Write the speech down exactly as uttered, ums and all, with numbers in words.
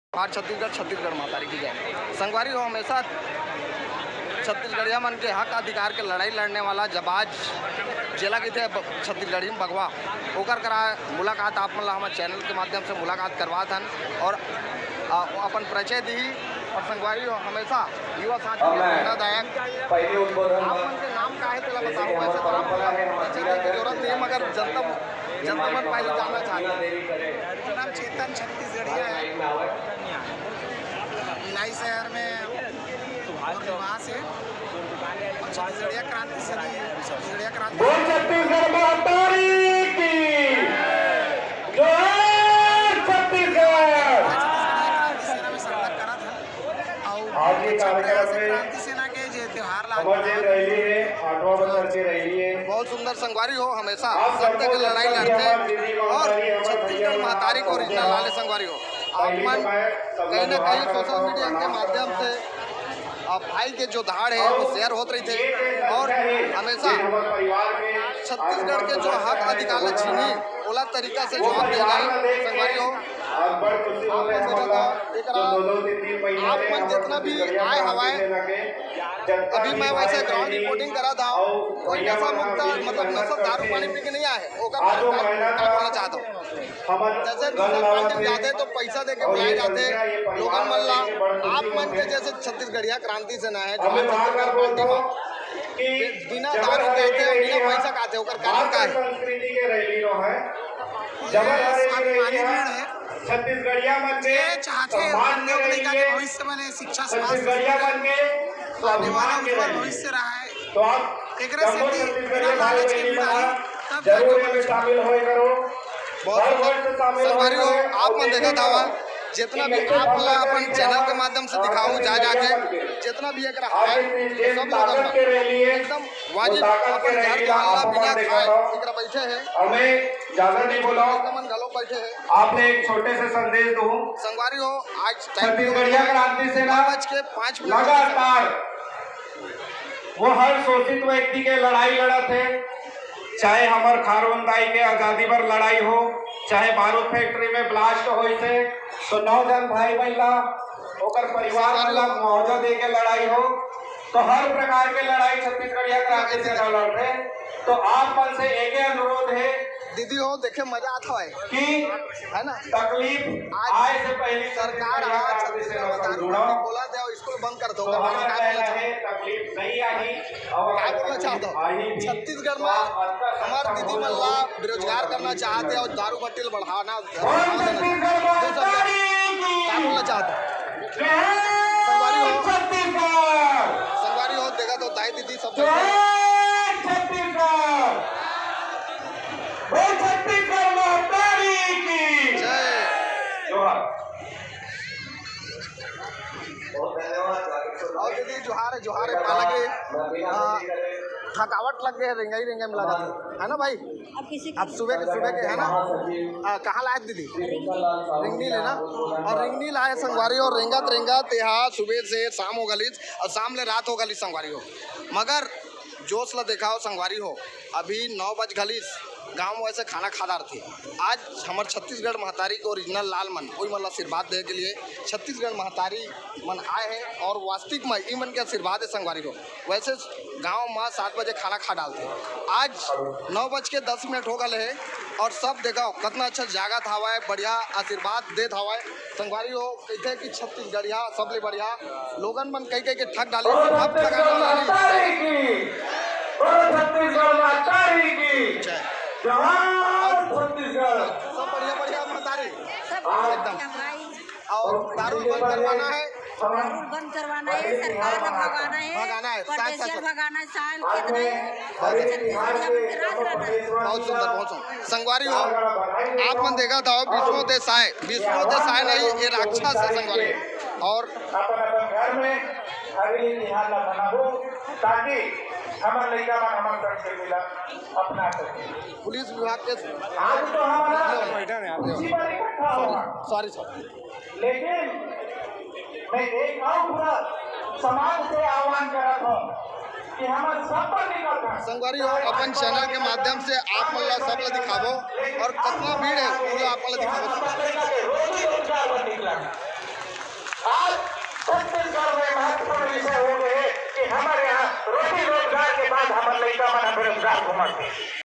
जोहार छत्तीसगढ़, छत्तीसगढ़ महतारी की जय। संगवारी हो, हमेशा छत्तीसगढ़िया मन के हक अधिकार के लड़ाई लड़ने वाला जाबाज, जेला कहिथे ब-, छत्तीसगढ़ी में बघवा, ओकर करा मुलाकात आप मन ला हमर चैनल के माध्यम से मुलाकात करवात हन और, अ, वो अपन परिचय दी। और संगवारी हो, हमेशा युवा साथी के प्रेरणादायक पहले उद्बोधन आप मन के नाम का है, तेला बताओ। वैसे तो आप मन ला परिचय देने की जरूरत नहीं है, मगर जनता, जनता मन पहले जानना चाहते हैं। मेरा नाम चेतन छत्तीसगढ़िया है, भिलाई शहर में मोर निवास है और छत्तीसगढ़िया क्रांति सेनानी, छत्तीसगढ़िया क्रांति बोल छत्तीसगढ़ महतारी की। जोहार छत्तीसगढ़। छत्तीसगढ़िया क्रांति सेना में संलग्न करा था। और आज ये कार्यक्रम में क्रांति सेना के जे त्योहार ला हमारे रैली है, आठवां बजर के रैली है। बहुत सुंदर संगवारी हो, हमेशा आप सत्य सबको के लड़ाई जितना भी लड़ते हमारे दीदी और महतारी, हमारे छत्तीसगढ़ भैया महतारी को महतारी original लाले संगवारी हो। आप पहली मन तो मैं सबको कहीं ना जोहार कहीं करता सोशल हूँ, मीडिया के प्रणाम माध्यम करता हूँ। से आप भाई के जो धाड़ है, वो और शेयर होत रहिथे ये जो और संस्था है, हमेशा ये हमारे परिवार में छत्तीसगढ़ के जो हक अधिकार ला छीनी, ओला तरीका से जवाब देना है संगवारी हो। और बड़ खुशी होने वाला जो दो दो तीन तीन महीने आप से मन हम जितना भी छत्तीसगढ़िया आए क्रांति हवाए, सेना के जनता अभी मैं वैसे ग्राउंड रिपोर्टिंग करा था, कोई नशा मुक्त, मतलब नशा दारू पानी पी के नहीं आए, ओकर आज वो महीना का बोलना चाहता हूँ। जैसे दूसरा पार्टी जाते तो पैसा देके बुलाए जाते लोगन मन ला। आप मन के जैसे छत्तीसगढ़िया क्रांति सेना है, जो छत्तीसगढ़ पार्टी में बिना दारू खाते और बिना पैसा खाते, ओकर कारण का है? संस्कृति के रैली रो है, जबर हरे की रैली है। छत्तीसगढ़िया मन के चाहते हैं भविष्य में शिक्षा, स्वास्थ्य, आने वाला उज्जवल भविष्य रहा है। तो आप एकरा सेती बिना लालच के भिड़ाही, तब जाके जरूर एमे शामिल होए करो। बहुत सुंदर। संगवारी हो, आप मन देखत हवा, जितना भी आप मन ला अपन चैनल के माध्यम से दिखाऊं जा जाके, जितना भी एकरा है, सब लोगन ला एकदम वाजिब अपन घर के अल्ला बिना खाए एकरा बैठे है। हमें ज्यादा नहीं बोला, मन घलो बैठे है। आपने एक छोटे से संदेश दो। संगवारी हो, आज छत्तीसगढ़िया क्रांति सेना बज के पाँच मिनट लगातार वो हर शोषित व्यक्ति के लड़ाई लड़त हे, चाहे हमर खारवन दाई के आजादी बर लड़ाई हो, चाहे बारूद फैक्ट्री में ब्लास्ट होइस हे, तो नौ जन भाई बहन ला, ओकर परिवार मन ला मुआवजा दे के लड़ाई हो, तो हर प्रकार के लड़ाई छत्तीसगढ़िया क्रांति सेना लड़ रहे। तो आप मन से एक ही अनुरोध है, दीदी हो, देखे मजा आता है कि है ना? तकलीफ आज आए से पहले सरकार सरकार आज छत्तीसगढ़ में दारू बंदी बोला दे और स्कूल बंद कर दो, तो हमारा कहना है, तकलीफ नहीं आई और क्या बोलना चाहते हो? छत्तीसगढ़ में हमारे दीदी मन ला बेरोजगार करना चाहते हैं और दारू भट्टी बढ़ाना, छत्तीसगढ़ क्या बोलना चाहते हो? संगवारी हो, छत्तीसगढ़। संगवारी हो, देखा तो दाई दीदी सब छत्तीसगढ़। बोल छत्तीसगढ़ महतारी की जय। जोहार। बहुत धन्यवाद। और दीदी जोहार है, जोहार है, पाला के, आ, थकावट लग गए, रेंगई रेंगई में लगा था, है ना भाई? अब किसी आप सुबह के, सुबह के है ना? आ, कहाँ लाए दीदी? रिंगनी। रिंगनी लेना। और रिंगनी लाए संगवारी और रेंगत रेंगत यहाँ सुबह से शाम हो गलिस और शाम ले रात हो गलिस संगवारी हो, मगर जोश ला देखाओ संगवारी हो, अभी नौ बज घलिस, गाँव में वैसे खाना खा डारथे। आज हमर छत्तीसगढ़ महतारी के ओरिजिनल लाल मन, ओई मन ला आशीर्वाद दे के लिए छत्तीसगढ़ महतारी मन आए हैं और वास्तविक में ई मन के आशीर्वाद है संगवारी हो। वैसे गाँव में सात बजे खाना खा डालथे, आज नौ बज के दस मिनट हो गए हैं और सब देखो कितना अच्छा जागत हवाए, बढ़िया आशीर्वाद देत हवाए संगवारी हो। कहिथे कि छत्तीसगढ़िया सबले बढ़िया, लोगन मन कहि कहि के ठग डाले, अब ठगाने वाला नहीं। बोलो छत्तीसगढ़ महतारी की। जय। जोहार छत्तीसगढ़। सब बढ़िया, बढ़िया महतारी। एकदम। और दारू बंद करवाना है। दारू बंद करवाना है, सरकार को भगाना है, भगाना है, साथ, साथ, परदेसिया साथ। भगाना है, शांत कितना है। बहुत सुंदर, बहुत सुंदर। संगवारी हो, आप मन देखा था, विष्णु देसाई, विष्णु देसाई नहीं, ये राक्षस है संगवारी। और अपन अपन घर में अगली तिहार ला मनाबो, ताकि हमर लइका मन हमर संग से मिला अपना सके। पुलिस विभाग के आज तो हम ना इसी पर इकट्ठा हुआ। Sorry, sorry. लेकिन मैं एक और पूरा समाज से आह्वान करत हूँ कि हम सब पर निकल संगवारी हो, अपन चैनल के माध्यम से आप मन ला सब ला दिखाबो और कितना भीड़ है, वो ला आप मन ला दिखाबो। रोजी रोजगार पर निकला। मन बेरोजगार घूमत हे।